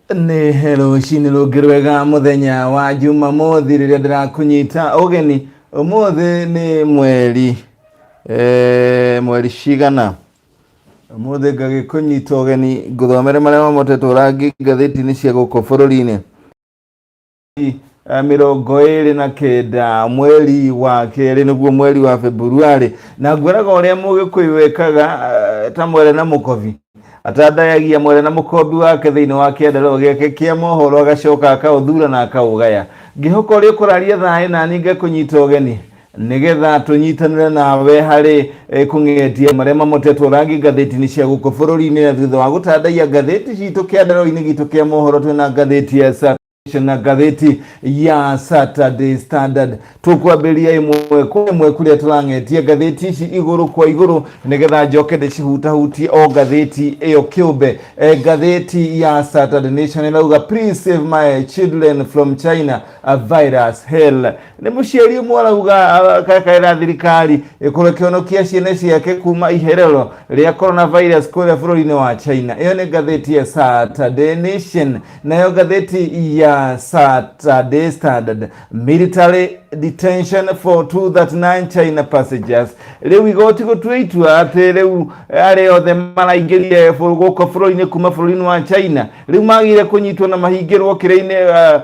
Nĩ rũcinĩ rũngĩ rwega mũthenya wa Jumamothi rĩrĩa ndĩrakũnyita ũgeni. Ũmũthĩ nĩ mweri eh, mweri cigana? Ũmũthĩ ngagĩkũnyita ũgeni ngũthomere marĩa mamotetwo rangi ngathĩti-inĩ cia gũkũ bũrũri-inĩ. 29 mweri wa kerĩ nĩguo mweri wa Februarĩ na ngwĩraga ũrĩa mũgĩkũyũ ekaga ta mwere na mũkobi atandayagia mwere na mũkombi wake thĩinĩ wa kĩandarũa gĩake kĩa mohoro agacoka akaũthura na akaũgaya ngĩhoka ũrĩa ũkũraria thayũ nani ngakũnyita ũgeni nĩgetha tũnyitanĩre nawe harĩ kũng'etia marĩa mamotetwo rangi ngathĩti-inĩ cia gũkũ bũrũri-inĩ na thutha wa gũtandaiya ngathĩti citũ kĩandarũa-inĩ gitũ kĩa mohoro twĩna ngathĩti ya na ngathĩti ya Saturday Standard tũkwambĩrĩria ĩmwe kwa ĩmwe kũrĩa tũrang'etia ngathĩti ici igũrũ kwa igũrũ nĩgetha njoke ndĩcihutahutie o ngathĩti ĩyo kĩũmbe. Ngathĩti ya Saturday Nation ĩrauga, "Please save my children from China virus hell." Nĩ mũciari ũmwe arauga akakaĩra thirikari ĩkorwo ĩkĩhonokia ciana ciake kuma iherero rĩa coronavirus kũrĩa bũrũri-inĩ wa China. Ĩyo nĩ ngathĩti ya Saturday Nation. Nayo ngathĩti ya Saturday Standard, "Military detention for 239 China passengers." Rĩu igoti gũtua itua atĩ rĩu arĩa othe maraingĩrire gũkũ bũrũri-inĩ kuma bũrũri-inĩ wa China rĩu magire kũnyitwo na mahingĩrwo kĩrĩa-inĩ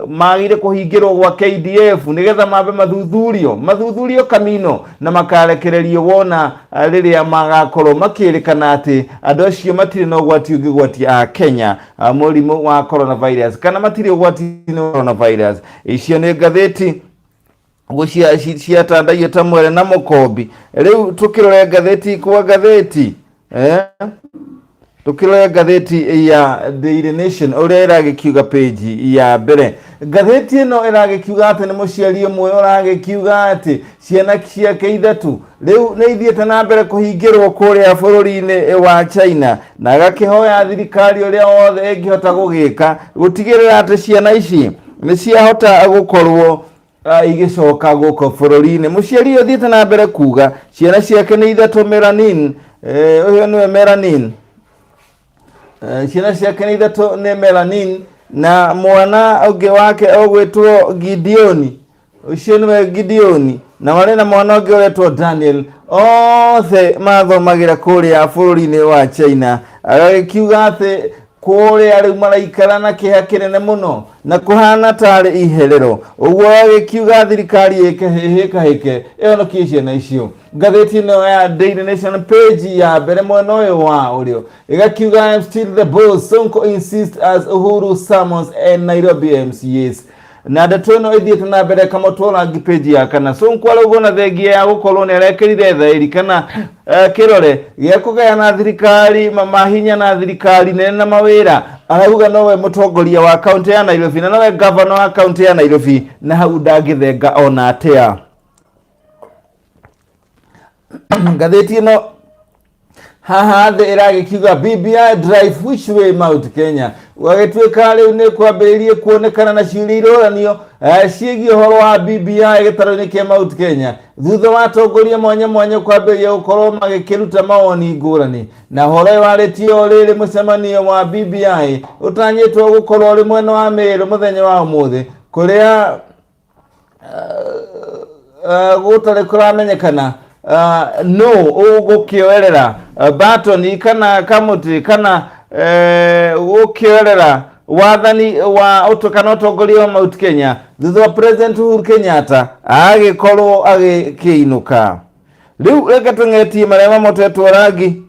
magire kũhingĩrwo gwa KDF nĩgetha mambe mathuthurio mathuthurio kamino na makarekererio wona rĩrĩa magakorwo makĩrĩkana atĩ andũ acio matirĩ na ũgwati ũngĩgwatia a Kenya mũrimũ wa coronavirus kana matirĩ ũgwati-inĩ wa coronavirus. Icio nĩ ngathĩti ciatandaiyo ta mwere na mũkombi. Rĩu tũkĩrore ngathĩti kwa ngathĩti, tũkĩrore ngathĩti ya Daily Nation ũrĩa ĩragĩkiuga page ya mbere. Ngathĩti ĩno ĩragĩkiuga atĩ nĩ mũciari ũmwe ũragĩkiuga atĩ ciana ciake ithatũ rĩu nĩ ithiĩte na mbere kũhingĩrwo kũrĩa bũrũri-inĩ wa China na agakĩhoya thirikari ũrĩa wothe ĩngĩhota gũgĩka gũtigĩrĩra atĩ ciana ici nĩ ciahota gũkorwo igĩcoka gũkũ bũrũri-inĩ. Mũciari ũyũ ũthiĩte na mbere kuga ciana ciake nĩ ithatũ. Melanin, ũyũ nĩwe Melanin. Ciana ciake nĩ ithatũ, nĩ Melanin na mwana ũngĩ wake ũgwĩtwo Gideoni, ũcio nĩwe Gideoni, na marĩ na mwana ũngĩ ũretwo Daniel. Othe mathomagĩra kũrĩa bũrũri-inĩ wa China. Agagĩkiuga atĩ kũrĩa rĩu maraikara na kĩeha kĩnene mũno na kũhana tarĩ iherero ũguo. Agĩkiuga thirikari ĩke hĩhĩkahĩke ĩhonokie ciana icio. Ngathĩti ĩno ya Daily Nation page ya mbere mwena ũyũ wa ũrĩo ĩgakiuga, "I'm still the boss, Sonko insist as Uhuru summons and Nairobi MCAs." Na ndeto ĩno ĩthiĩte na mbere ĩkamotwo rangi page ya kana. Sonko arauga ona thengia ya gũkorwo nĩ arekĩrire thaĩri kana kĩrore gĩa kũgayana thirikari mahinya na thirikari nene na mawĩra, arauga nowe mũtongoria wa kaunti ya Nairobi na nowe gavana wa kaunti ya Nairobi na hau ndangĩthenga ona atĩa. Ngathĩti ĩno haha thĩ ĩragĩkiuga, "BBI drive which way Mount Kenya?" Gwagĩtuĩka rĩu nĩ kwambĩrĩirie kuonekana na ciũria iroranio ciĩgiĩ ũhoro wa BBI gĩtarũ-inĩ kĩa Mount Kenya thutha wa atongoria mwanya mwanya kwambĩrĩria gũkorwo magĩkĩruta mawoni ngũrani. Na ũhoro ũyũ warĩtio rĩrĩ mũcemanio wa BBI ũtanyĩtwo gũkorwo ũrĩ mwena wa Meru mũthenya wa ũmũthĩ kũrĩa gũtarĩ kũramenyekana no ũgũkĩoerera batoni kana kamũtĩ kana gũkĩoerera wathani wa kana ũtongoria wa Mount Kenya thutha wa President Uhuru Kenyatta agĩkorwo agĩkĩinũka. Rĩu reke tũng'etie marĩa mamotetwo rangi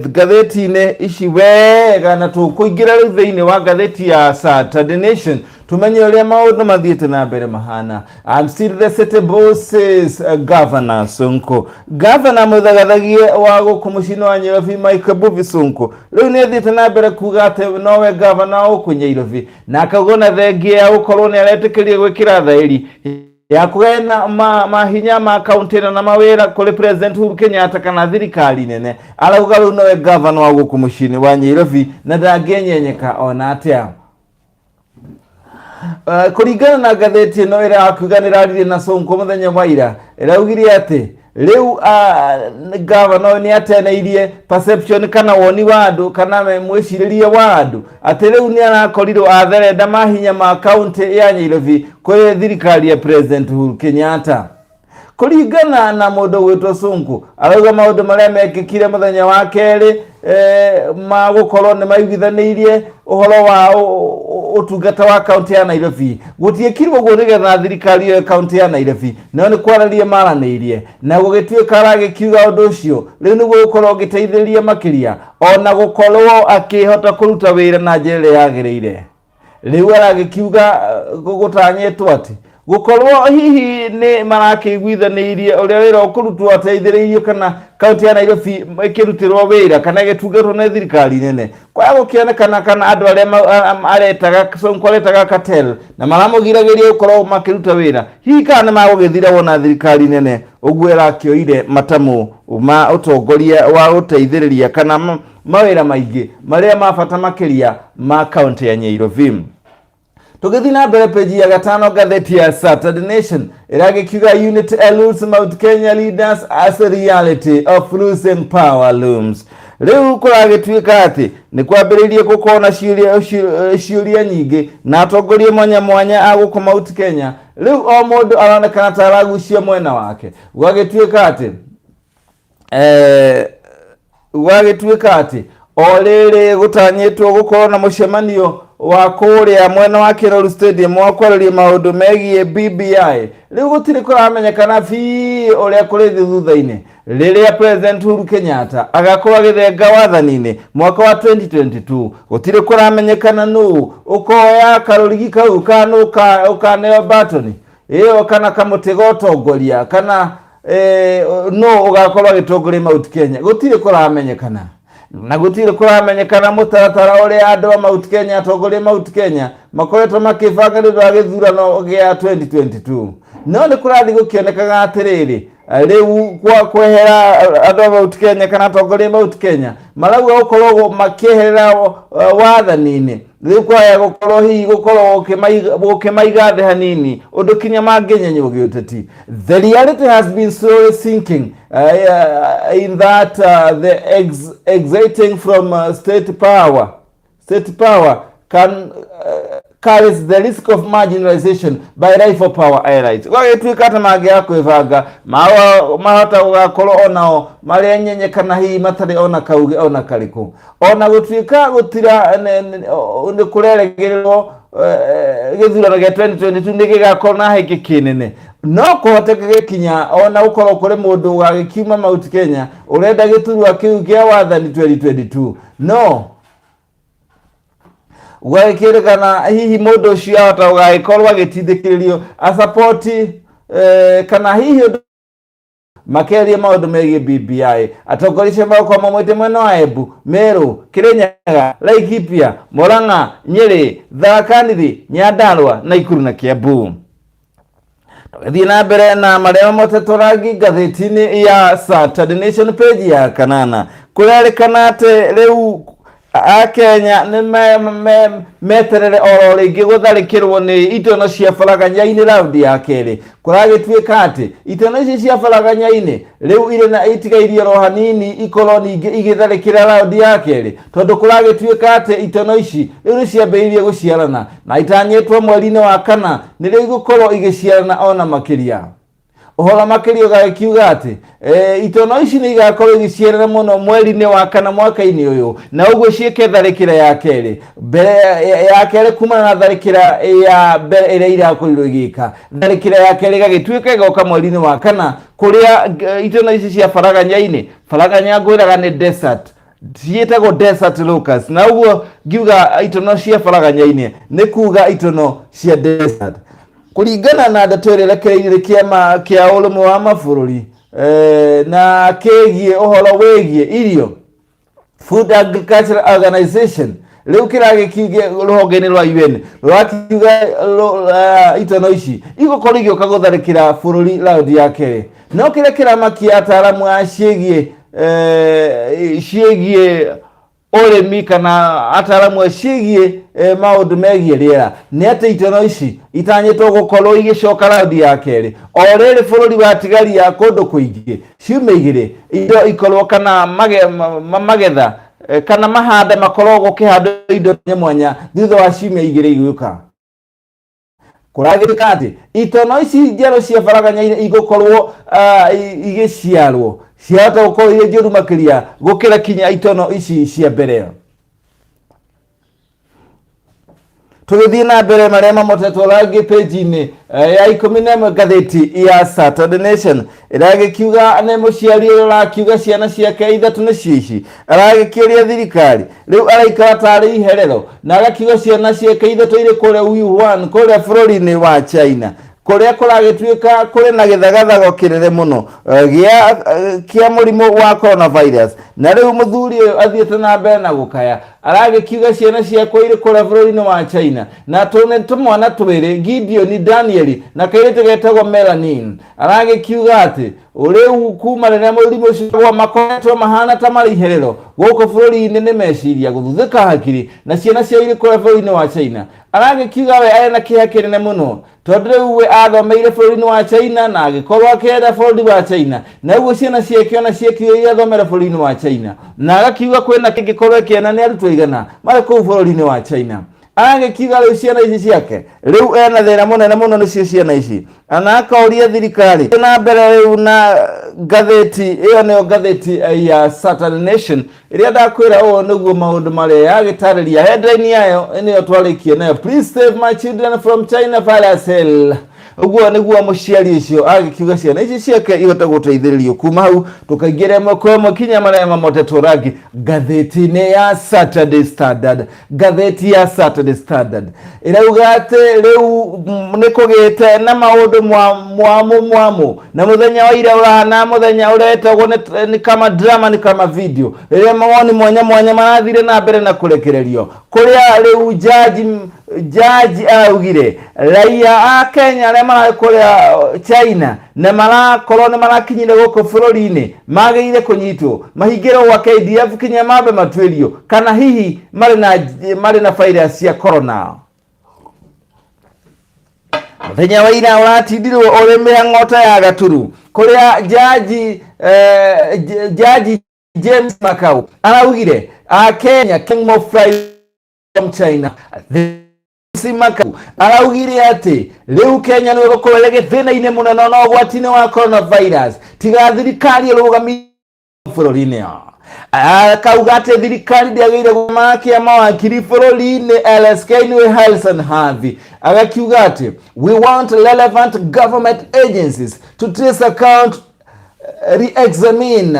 ngathĩti-inĩ ici wega na tũkũingĩra rĩu thĩinĩ wa ngathĩti ya Saturday Nation tumenye ũrĩa maũndũ mathiĩte na mbere mahana. "I'm still the city boss," says Governor Sonko. Governor mũthagathagie wa gũkũ mũciĩ-inĩ wa Nyairobi Mike Mbuvi Sonko rĩu nĩ athiĩte na mbere kuga atĩ nowe governor wa gũkũ Nyairobi na akauga ona thengia ya gũkorwo nĩ aretĩkĩria gwĩkĩra thaĩri ya kũgayana mahinya ma kaunti ĩno na mawĩra kũrĩ President Uhuru Kenyatta kana thirikari nene, arauga rĩu nowe gavana wa gũkũ mũciĩ-inĩ wa Nyairobi na ndangĩenyenyeka ona atĩa. Kũringana na ngathĩti ĩno ĩrakiuga nĩ ĩraririe na Sonko mũthenya wa ira, ĩraugire atĩ Rĩu gavana ũyũ nĩ ateneirie perception kana woni wa andũ kana mwĩcirĩrie wa andũ atĩ rĩu nĩ arakorirwo atherenda mahinya ma kaunti ya Nyairobi kũrĩ thirikari ya President Uhuru Kenyatta. Kũringana na mũndũ gwĩtwo Sonko, arauga maũndũ marĩa mekĩkire mũthenya wa kerĩ ma gũkorwo nĩ maiguithanĩirie ũhoro wa ũtungata wa kaunti ya Nairobi, gũtiĩkirwo ũguo nĩgetha thirikari ĩyo kaunti ya Nairobi nayo nĩ kwarĩria maranĩirie na gũgĩtuĩka aragĩkiuga ũndũ ũcio rĩu nĩguo gũkorwo ũgĩteithĩrĩria makĩria ona gũkorwo akĩhota kũruta wĩra na njĩra ĩrĩa yagĩrĩire. Rĩu aragĩkiuga gũtanyĩtwo atĩ gũkorwo hihi nĩ marakĩiguithanĩirie ũrĩa wĩra ũkũrutwo ateithĩrĩirio kana kaunti ya Nairobi ĩkĩrutĩrwo wĩra kana ĩgĩtungatwo nĩ thirikari nene, kwaga gũkĩonekana kana andũ arĩa aretaga Sonko aretaga cartel na maramũgiragĩria gũkorwo makĩruta wĩra, hihi kana nĩ magũgĩthira wona thirikari nene ũguo ĩrakĩoire matamu ma ũtongoria wa gũteithĩrĩria kana mawĩra maingĩ marĩa ma bata makĩria ma kaunti ya Nyairobi. Tũgĩthiĩ na mbere, peji ya 5, ngathĩti ya Saturday Nation ĩragĩkiuga unity eludes Mount Kenya leaders as a reality of losing power looms. Rĩu kũragĩtuĩka atĩ nĩ kwambĩrĩirie gũkorwo na ciũria nyingĩ na atongoria mwanya mwanya a gũkũ Mount Kenya. Rĩu o mũndũ aronekana ta aragucia mwena wake, gũgagĩtuĩka atĩ o rĩrĩ gũtanyĩtwo gũkorwo na mũcemanio wa kũrĩa mwena wa Kĩroru Stadium wa kwarĩria maũndũ megiĩ BBI. Rĩu gũtirĩ kũramenyekana biũ ũrĩa kũrĩthiĩ thutha-inĩ rĩrĩa President Uhuru Kenyatta agakorwo agĩthenga wathani-inĩ mwaka wa 2022. Gũtirĩ kũramenyekana nũ ũkoya karũrigi kau, kana nũ ũkaneo batoni ĩyo kana kamũtĩ ga ũtongoria, kana no ũgakorwo agĩtongoria Mount Kenya. Gũtirĩ kũramenyekana, na gũtirĩ kũramenyekana mũtaratara ũrĩa andũ a Mount Kenya, atongoria Mount Kenya makoretwo makĩbanga nĩ ũndũ wa gĩthurano gĩa 2022. No nĩ kũrathiĩ gũkĩonekaga atĩrĩrĩ, rĩu kwa kwehera andũ a Mount Kenya kana atongoria Mount Kenya marauga gũkorwo makĩeherera wathani-inĩ, rĩu kwaya gũkorwo hihi gũkorwo gũkĩmaiga thĩ hanini ũndũ kinya mangĩnyenywo gĩũteti. The reality has been slowly sinking in that the exiting from state power can carries the risk of marginalization by rival power elites. Gwagĩtuĩka atĩ mangĩaga kwĩbanga, mahota gũgakorwo onao marĩ enyenye kana hihi matarĩ ona kauge ona karĩkũ, ona gũtuĩka gũtira nĩ kũreregererwo gĩthurano gĩa 2022 nĩ gĩgakorwo na hĩngĩ kĩnene. No kũhoteke gĩkinya ona gũkorwo kũrĩ mũndũ ũgagĩkiuma Mount Kenya ũrenda gĩturwa kĩu kĩa wathani 2022, no gũgagĩkĩrĩkana hihi mũndũ ũcio ahota gũgagĩkorwo agĩtindĩkĩrĩrio asapoti kana hihi ũndũ makeria maũndũ megiĩ BBI. Atongoria acio magũkorwo maumĩte mwena wa Embu, Meru, Kirinyaga, Laikipia, Murang'a, Nyeri, Tharaka Nithi, Nyandarua, Nakuru na Kiambu. Tũgĩthiĩ na mbere na marĩa mamotetwo rangi ngathĩti-inĩ ya Saturday Nation, page ya 8, kũrerĩkana atĩ rĩu Akenya nĩ meterere oro rĩngĩ gũtharĩkĩrwo nĩ itono cia baraganya-inĩ raundi ya kerĩ. Kũragĩtuĩka atĩ itono ici cia baraganya-inĩ rĩu irĩ na itigairie oro hanini ikorwo ningĩ igĩtharĩkĩra raundi ya kerĩ, tondũ kũragĩtuĩka atĩ itono ici rĩu nĩ ciambĩrĩirie gũciarana na itanyĩtwo mweri-inĩ wa kana nĩrĩo igũkorwo igĩciarana ona makĩria. Ũhoro makĩria ũgagĩkiuga atĩ itono ici nĩ igakorwo igĩciarana mũno mweri-inĩ wa kana mwaka-inĩ ũyũ, na ũguo ciĩke tharĩkĩra ya kerĩ mbere ya kerĩ kumana na tharĩkĩra ya mbere ĩrĩa irakorirwo igĩka. Tharĩkĩra ya kerĩ ĩgagĩtuĩka ĩgoka mweri-inĩ wa kana, kũrĩa itono ici cia baraganya-inĩ, baraganya ngwĩraga nĩ desert, ciĩtagwo desert locust, na ũguo ngiuga itono cia baraganya-inĩ nĩ kuga itono cia desert. Kũringana na ndeto ĩrĩa ĩrekereirie kĩama kĩa Ũrũmwe wa Mabũrũri na kĩgiĩ ũhoro wĩgiĩ irio, Food Agricultural Organization, rĩu kĩragĩkiuge rũhonge-inĩ rwa UN rũrakiuga itono ici igũkorwo igĩũka gũtharĩkĩra bũrũri raundi ya kerĩ. No kĩrĩa kĩramakia ataaramu a ciĩgiĩ Ũrĩmi kana ataaramu ciĩgiĩ maũndũ megiĩ rĩera nĩ atĩ itono ici itanyĩtwo gũkorwo igĩcoka raundi ya kerĩ o rĩrĩ bũrũri watigaria kũndũ kũingĩ ciumia igĩrĩ indo ikorwo kana magetha kana mahanda makorwo gũkĩhandwo indo mwanya thutha wa ciumia igĩrĩ igĩũka. Kũragĩrĩka atĩ itono ici njerũ cia baraganya-inĩ igũkorwo igĩciarwo ciahota gũkorwo irĩ njũru makĩria gũkĩra kinya itono ici cia mbere. Tũgĩthiĩ na mbere marĩa mamotetwo rangi page-inĩ ya 11 ngathĩti ya Saturday Nation ĩragĩkiuga nĩ mũciari ũrĩa ũrakiuga ciana ciake ithatũ nĩcio ici aragĩkĩũria thirikari rĩu araikara tarĩ iherero na agakiuga ciana ciake ithatũ irĩ kũrĩa Wuhan kũrĩa bũrũri-inĩ wa China kũrĩa kũragĩtuĩka kũrĩ na gĩthagathago kĩnene mũno gĩa kĩa mũrimũ wa coronavirus. Na rĩu mũthuri ũyũ athiĩte na mbere na gũkaya aragĩkiuga ciana ciakwa irĩ kũrĩa bũrũri-inĩ wa China na tũnĩ tũmwana twĩrĩ, Gideon Daniel na kairĩtu getagwo Melanin. Aragĩkiuga atĩ rĩu kuma rĩrĩa mũrimũ ũcio wa makoretwo mahana ta marĩ iherero gũkũ bũrũri-inĩ nĩ meciria gũthuthĩka hakiri na ciana ciao irĩ kũrĩa bũrũri-inĩ wa China. Aragĩkiuga we arĩ na kĩeha kĩnene mũno tondũ rĩu we athomeire bũrũri-inĩ wa China na agĩkorwo akĩenda bũrũri wa China na ũguo ciana ciake ona ciekire iria athomere bũrũri-inĩ wa China na agakiuga kwĩna kĩngĩkorwo ĩkĩona nĩ arutwo igana marĩ kũu bũrũri-inĩ wa China. Aragĩkiuga rĩu ciana ici ciake rĩu ena thĩna mũnene mũno nĩcio ciana ici na akoria thirikari na mbere rĩu. Na ngathĩti ĩyo nĩyo ngathĩti ya Saturday Nation ĩrĩa ndakwĩra ũũ nĩguo maũndũ marĩa yagĩtarĩria. Headline yayo nĩyo twarĩkia nayo, "Please save my children from China virus hell." Ũguo nĩguo mũciari ũcio agĩkiuga ciana ici ciake ihote gũteithĩrĩrio. Kuma hau tũkaingĩra ĩmwe kwa ĩmwe kinya marĩa mamotetwo rangi ngathĩti-inĩ ya Saturday Standard. Ngathĩti ya Saturday Standard ĩrauga atĩ rĩu nĩ kũgĩte na maũndũ mwamu mwamu na mũthenya wa ira ũrahana mũthenya ũretagwo nĩ kama drama, nĩ kama video, rĩrĩa mawoni mwanya mwanya marathire na mbere na kũrekererio kũrĩa rĩu jaji araugire raia a Kenya arĩa mararĩ kũrĩa China na marakorwo nĩ marakinyire gũkũ bũrũri-inĩ magĩrĩire kũnyitwo mahingĩrwo gwa KDF kinya mambe matuĩrio kana hihi marĩ na virus cia corona. Mũthenya wa ira ũratindirwo ũrĩ mĩhang'o ta ya gaturu kũrĩa jaji James Makau araugire a Kenya king more fly from China. James Makau araugire atĩ rĩu Kenya nĩ ĩgũkorwo ĩrĩ gĩthĩna-inĩ mũnene na ũgwati-inĩ wa coronavirus tiga thirikari ĩrũgamie bũrũri-inĩ. Akauga atĩ thirikari ndĩagĩrĩire gũmakia mawakiri bũrũri-inĩ LSK nĩwe Harrison Harvey agakiuga atĩ we want relevant government agencies to trace, account, re-examine,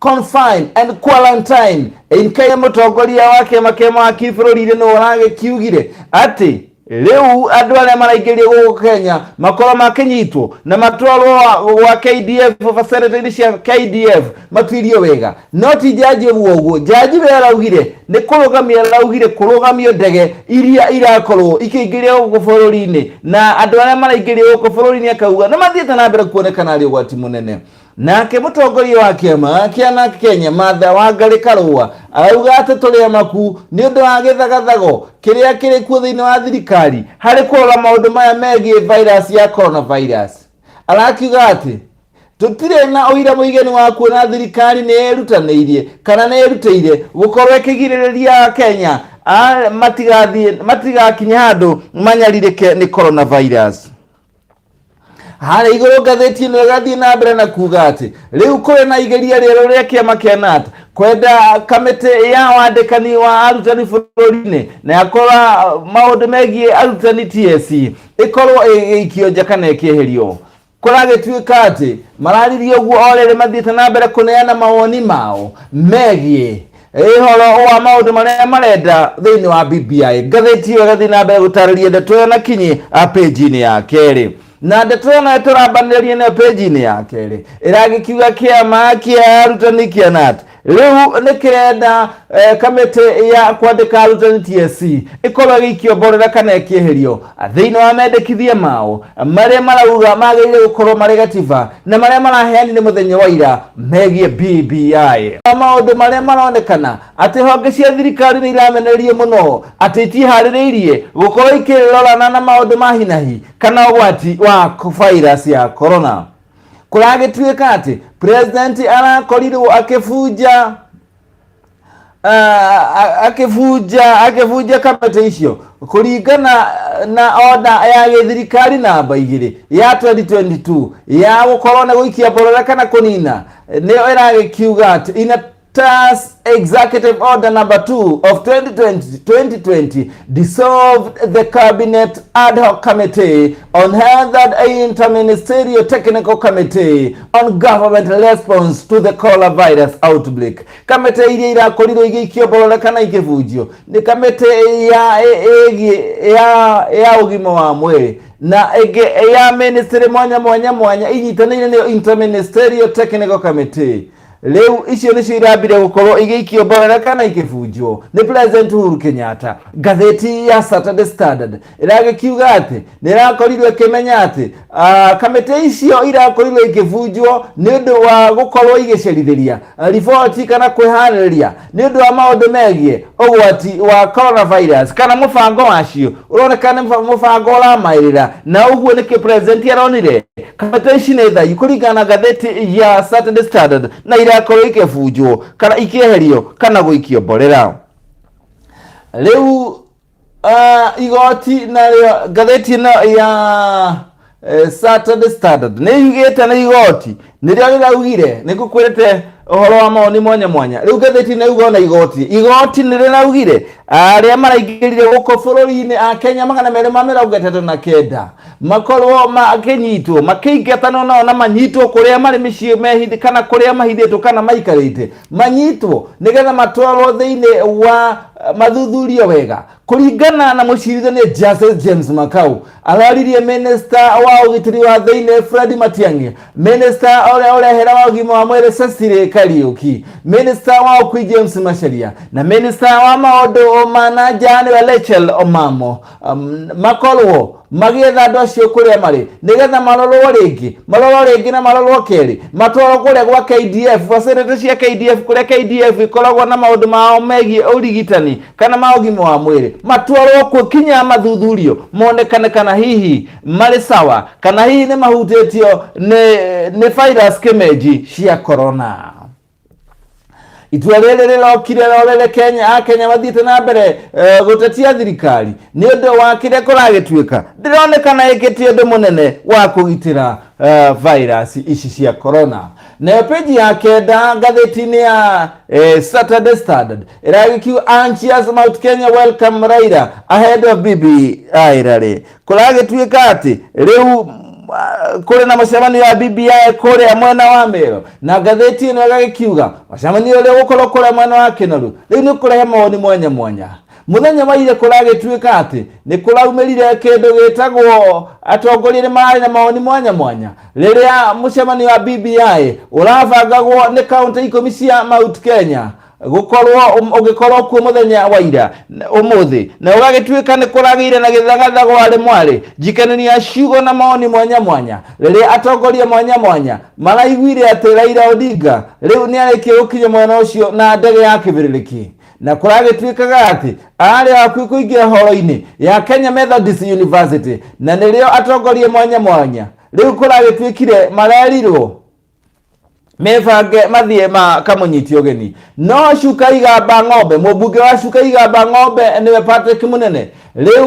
confine and quarantine in Kenya. Mũtongoria wa kĩama kĩa mawakiri bũrũri-inĩ nĩwe ũragĩkiugire atĩ rĩu andũ arĩa maraingĩrio gũkũ Kenya makorwo makĩnyitwo na matwarwo gwa KDF facility cia KDF matuirio wega. No ti jaji ũguo ũguo, jaji we araugire nĩ kũrũgamia, araugire kũrũgamio ndege iria irakorwo ikĩingĩria gũkũ bũrũri-inĩ na andũ arĩa maraingĩrio gũkũ bũrũri-inĩ akauga nĩ mathiĩte na mbere kuonekana arĩ ũgwati mũnene. Nake mũtongoria wa kĩama kĩa NARC Kenya Martha Wangari Karua arauga atĩ tũrĩ amaku nĩ ũndũ wa gĩthagathago kĩrĩa kĩrĩ kuo thĩinĩ wa thirikari harĩ kũrora maũndũ maya megiĩ virus ya coronavirus. Arakiuga atĩ tũtirĩ na ũira mũiganu wa kuona thirikari nĩ ĩrutanĩirie kana nĩ ĩrutĩire gũkorwo ĩkĩgirĩrĩria Kenya matigathiĩ matigakinye handũ manyarirĩke nĩ coronavirus. Harĩa igũrũ ngathĩti ĩno ĩgathiĩ na mbere na kuga atĩ rĩu kũrĩ na igeria rĩerũ rĩa kĩama kĩa KNUT kwenda kamĩtĩ ya wandĩkani wa arutani bũrũri-inĩ na yakora maũndũ megiĩ arutani TSC ĩkorwo ĩgĩikio nja kana ĩkĩeherio. Kũragĩtuĩka atĩ mararirie ũguo o rĩrĩ mathiĩte na mbere kũneana mawoni mao megiĩ ĩhoro wa maũndũ marĩa marenda thĩinĩ wa BBI. Ngathĩti ĩyo ĩgathiĩ na mbere gũtarĩria ndeto ĩyo na kinyi page-inĩ ya kerĩ na ndeto ĩyo nayo tũrambanĩrĩria nayo page-inĩ ya kerĩ ĩragĩkiuga kĩama kĩa arutani kĩa KNUT. Rĩu nĩ kĩrenda kamĩtĩ ya kwandĩka arutani TSC ĩkorwo ĩgĩikio mborera kana ĩkĩeherio thĩinĩ wa mendekithia mao marĩa marauga magĩrĩire gũkorwo marĩ gatiba na marĩa maraheanire mũthenya wa ira megiĩ BBI. Maũndũ marĩa maronekana atĩ honge cia thirikari nĩ iramenererio mũno atĩ itiharĩrĩirie gũkorwo ikĩrorana na maũndũ ma hinahi kana ũgwati wa virus ya corona. Kũragĩtuĩka atĩ president arakorirwo akĩbunja akĩbunja kamĩtĩ icio kũringana na order ya gĩthirikari namba 2 ya 2022 ya gũkorwo nĩ gũikia mborera kana kũnina, nĩyo ĩragĩkiuga atĩ ina TAS Executive Order number 2 of 2020 dissolved the Cabinet Ad Hoc Committee on Health and Interministerial Technical Committee on Government Response to the Coronavirus Outbreak. Kamĩtĩ iria irakorirwo igĩikio mborera kana ikĩbunjio nĩ kamĩtĩ ya ĩgiĩ ya ũgima wa mwĩrĩ na ĩngĩ ya ministry mwanya mwanya mwanya inyitanĩire nĩyo Interministerial Technical Committee. Rĩu icio nĩcio irambire gũkorwo igĩikio mborera kana ikĩbunjwo nĩ President Uhuru Kenyatta. Ngathĩti ya Saturday Standard ĩragĩkiuga atĩ nĩ ĩrakorirwo ĩkĩmenya atĩ kamĩtĩ icio irakorirwo ikĩbunjwo nĩ ũndũ wa gũkorwo igĩcerithĩria riboti kana kwĩharĩrĩria nĩ ũndũ wa maũndũ megiĩ ũgwati wa coronavirus kana mũbango wacio ũroneka nĩ mũbango ũramaĩrĩra, na ũguo nĩkĩo President aronire kamĩtĩ ici nĩ thaiyu kũringana na ngathĩti ya Saturday Standard, na irakorwo ikĩbunjwo kana ikĩeherio kana gũikio mborera. Rĩu igoti narĩo ngathĩti ĩno ya Saturday Standard nĩ yugĩte nĩ igoti nĩrĩo rĩraugire, nĩ ngũkwĩrĩte ũhoro wa mawoni mwanya mwanya. Rĩu ngathĩti nĩ yuga ona igoti nĩ rĩraugire arĩa maraingĩrire gũkũ bũrũri-inĩ a Kenya 239 makorwo makĩnyitwo makĩingatanwo nao na manyitwo kũrĩa marĩ mĩciĩ mehithĩ kana kũrĩa mahithĩtwo kana maikarĩte, manyitwo nĩgetha matwarwo thĩinĩ wa mathuthurio wega. Kũringana na mũcirithania Justice James Makau, araririe minister wa ũgitĩri wa thĩinĩ Fred Matiang'i, minister ũrĩa ũrehera wa ũgima wa mwĩrĩ Cecily Kariuki, minister wa ũkui James Macharia na minister wa maũndũ ma na nja nĩwe Rachel Omamo, makorwo magĩetha andũ acio kũrĩa marĩ nĩgetha marorwo rĩngĩ, marorwo rĩngĩ na marorwo kerĩ, matwarwo kũrĩa gwa KDF, facility cia KDF, kũrĩa KDF ikoragwo na maũndũ mao megiĩ ũrigitani kana ma ũgima wa mwĩrĩ, matwarwo kuo kinya mathuthurio monekane kana hihi marĩ sawa kana hihi nĩ mahutĩtio nĩ virus kĩmenji cia corona. Itua rĩrĩ rĩrokire rorere Kenya, a Kenya mathiĩte na mbere gũtetia thirikari nĩ ũndũ wa kĩrĩa kũragĩtuĩka ndĩronekana ĩkĩtie ũndũ mũnene wa kũgitĩra virus ici cia corona. Nayo peji ya 9 ngathĩti-inĩ ya Saturday Standard ĩragĩkiuga anxious Mount Kenya welcome Raila ahead of BBI rally. Kũragĩtuĩka atĩ rĩu kũrĩ na mũcemanio wa BBI kũrĩa mwena wa Meru, na ngathĩti ĩno ĩgagĩkiuga mũcemanio ũrĩa ũgũkorwo kũrĩa mwena wa Kĩnoru rĩu nĩ ũkũrehe mawoni mwanya mwanya. Mũthenya wa ira kũragĩtuĩka atĩ nĩ kũraumĩrire kĩndũ gĩtagwo atongoria nĩ mararĩ na mawoni mwanya mwanya rĩrĩa mũcemanio wa BBI ũrabangagwo nĩ kaũntĩ 10 cia Mount Kenya gũkorwo ũgĩkorwo kuo mũthenya wa ira ũmũthĩ, na ũgagĩtuĩka nĩ kũragĩire na gĩthagathago arĩ mwarĩ njikanĩri ya ciugo na mawoni mwanya mwanya rĩrĩa atongoria mwanya mwanya maraiguire atĩ Raila Odinga rĩu nĩ arĩkia gũkinya mwena ũcio na ndege ya kĩbĩrĩrĩki, na kũragĩtuĩkaga atĩ arĩ hakuhĩ kũingĩra horo-inĩ ya Kenya Methodist University, na nĩrĩo atongoria mwanya mwanya rĩu kũragĩtuĩkire marerirwo mebange mathiĩ makamũnyitie ũgeni. No Cuka Igamba Ng'ombe, mũmbunge wa Cuka Igamba Ng'ombe nĩwe Patrick Munene, rĩu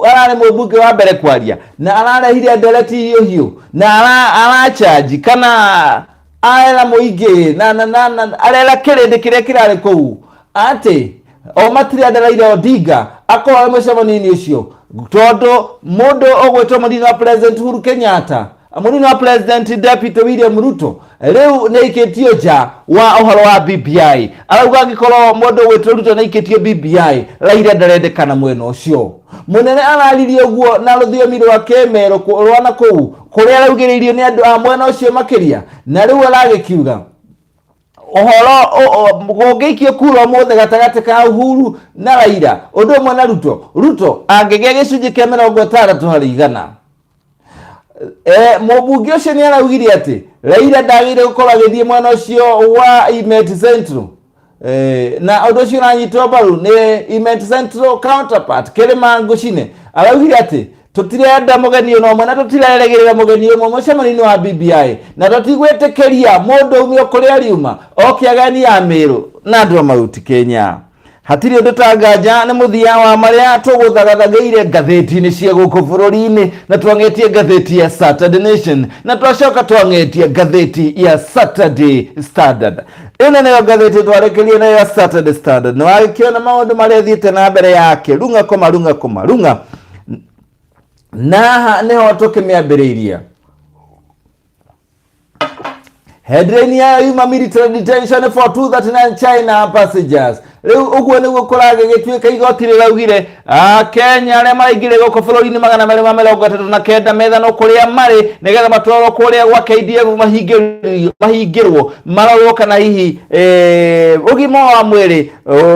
ararĩ mũmbunge wa mbere kwaria na ararehire ndereti hiũ hiũ na arachanji kana arera mũingĩ na arera kĩrĩndĩ kĩrĩa kĩrarĩ kũu atĩ o matirenda Raila Odinga akorwo arĩ mũcemanio-inĩ ũcio, tondũ mũndũ ũgwĩtwo mũnini wa President Uhuru Kenyatta, mũnini wa President Deputy William Ruto rĩu nĩ aikĩtio nja wa ũhoro wa BBI. Arauga angĩkorwo mũndũ ũgwĩtwo Ruto nĩ aikĩtio BBI, Raila ndarendekana mwena ũcio. Mũnene araririe ũguo na rũthiomi rwa Kĩmerũ rwa na kũu kũrĩa araugĩrĩirio nĩ andũ a mwena ũcio makĩria, na rĩu aragĩkiuga Ũhoro gũngĩikio kura ũmũthĩ gatagatĩ ka Uhuru na Raila, ũndũ ũmwe na Ruto, Ruto angĩgĩa gĩcunjĩ kĩa 60%. Mũmbunge ũcio nĩ araugire atĩ Raila ndagĩrĩire gũkorwo agĩthiĩ mwena ũcio wa Imenti Central. Na ũndũ ũcio ũranyitwo mbaru nĩ Imenti Central counterpart Kĩrĩma Ngũcine. Araugire atĩ tũtirenda mũgeni ona ũmwe na tũtirerĩgĩrĩra mũgeni ũmwe mũcemanio-inĩ wa BBI, na tũtigwĩtĩkĩria mũndũ aume o kũrĩa ariuma oke ageni a Meru na andũ a Mount Kenya. Hatirĩ ũndũ ta nganja nĩ mũthia wa marĩa tũgũthagathagĩire ngathĩti-inĩ cia gũkũ bũrũri-inĩ, na twang'etie ngathĩti ya Saturday Nation, na twacoka twang'etie ngathĩti ya Saturday Standard. Ĩno nĩyo ngathĩti twarĩkĩrie nayo ya Saturday Standard. Nĩ wagĩkĩona maũndũ marĩa thiĩte na mbere yake rung'a koma rung'a koma rung'a, na haha nĩho tũkĩmĩambĩrĩirie. Headline yayo yuma military detention for 239 China passengers. Rĩu ũguo nĩguo kũragĩgĩtuĩka igoti rĩraugire Kenya arĩa maraingĩrire gũkũ bũrũri-inĩ 239 methanwo kũrĩa marĩ nĩgetha matwarwo kũrĩa gwa KDF mahingĩrwo marorwo kana hihi ũgima wa mwĩrĩ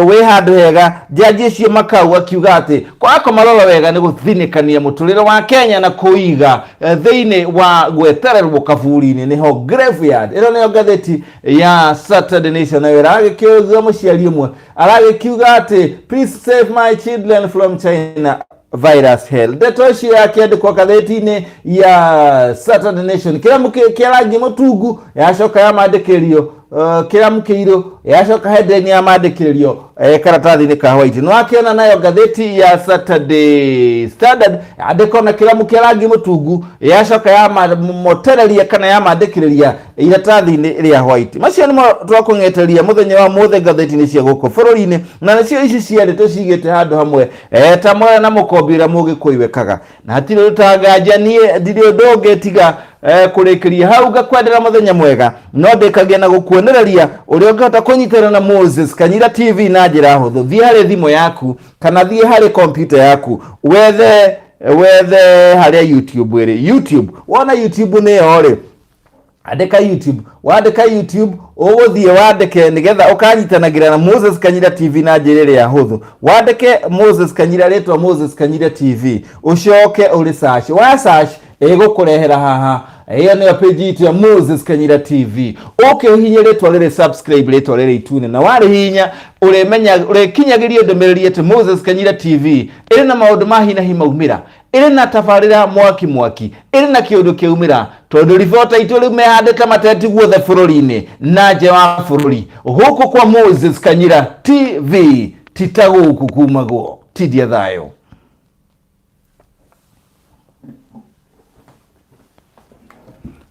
wĩ handũ hega. Jaji ũcio Makau akiuga atĩ kwaga kũmarora wega nĩ gũthinĩkania mũtũrĩre wa Kenya na kũiga thĩinĩ wa gwetererwo kaburi-inĩ nĩho graveyard. Ĩno nĩyo ngathĩti ya Saturday Nation, nayo ĩragĩkĩuga mũciari ũmwe aragĩkiuga atĩ please save my children from China virus hell. Ndeto icio yakĩandĩkwo ngathĩti-inĩ ya Saturday Nation. Kĩramu kĩa rangi mũtungu yacoka yamandĩkĩrio, kĩramu kĩirũ yacoka headline yamandĩkĩrĩrio karatathi-inĩ ka white. Nĩ wakĩona nayo ngathĩti ya Saturday Standard yandĩkwo na kĩramu kĩa rangi mũtungu, yacoka yamamotereria kana yamandĩkĩrĩria iratathi-inĩ rĩa white. Macio nĩmo twakũng'eteria mũthenya wa mũthĩ ngathĩti-inĩ cia gũkũ bũrũri-inĩ, na nĩcio ici cierĩ tũcigĩte handũ hamwe ta mwera na mũkombi ũrĩa mũgĩkũyũ wekaga. Na hatirĩ ũndũ ta nganja, niĩ ndirĩ ũndũ ũngĩ tiga kũrĩkĩria hau ngakwendera mũthenya mwega, no ndĩkagia na gũkuonereria ũrĩa ũngĩhota kũnyitana na Moses Kanyira TV na njĩra hũthũ. Thiĩ harĩ thimũ yaku kana thiĩ harĩ kompyuta yaku, wethe harĩa YouTube ĩrĩ. YouTube, wona YouTube nĩyo rĩ, andĩka YouTube. Wandĩka YouTube ũgũthiĩ wandĩke nĩgetha ũkanyitanagĩra na Moses Kanyira TV na njĩra ĩrĩa hũthũ. Wandĩke Moses Kanyira, rĩtwa Moses Kanyira TV, ũcoke ũrĩ search. Wa search ĩgũkũrehera haha, ĩyo nĩyo page itũ ya Moses Kanyira TV. Ũke ũhihinye rĩtwa rĩrĩ subscribe, rĩtwa rĩrĩ itune, na warĩhihinya ũrĩmenya ũrĩkinyagĩrio ndũmĩrĩri atĩ Moses Kanyira TV ĩrĩ na maũndũ ma hi na hi maumĩra, ĩrĩ na tabarĩra mwaki mwaki, ĩrĩ na kĩũndũ kĩaumĩra, tondũ ribota itũ rĩu mehandĩte mateti guothe bũrũri-inĩ na nja wa bũrũri. Gũkũ kwa Moses Kanyira TV ti ta gũkũ kumagwo. Tindia thayũ.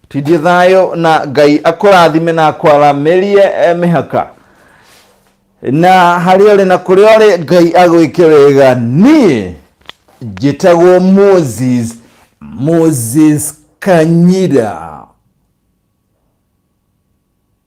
Tindia thayũ na Ngai akũrathime na akwaramĩrie mĩhaka na harĩa ũrĩ na kũrĩa ũrĩ, Ngai agwĩke wega. Niĩ njĩtagwo Moses Kanyira.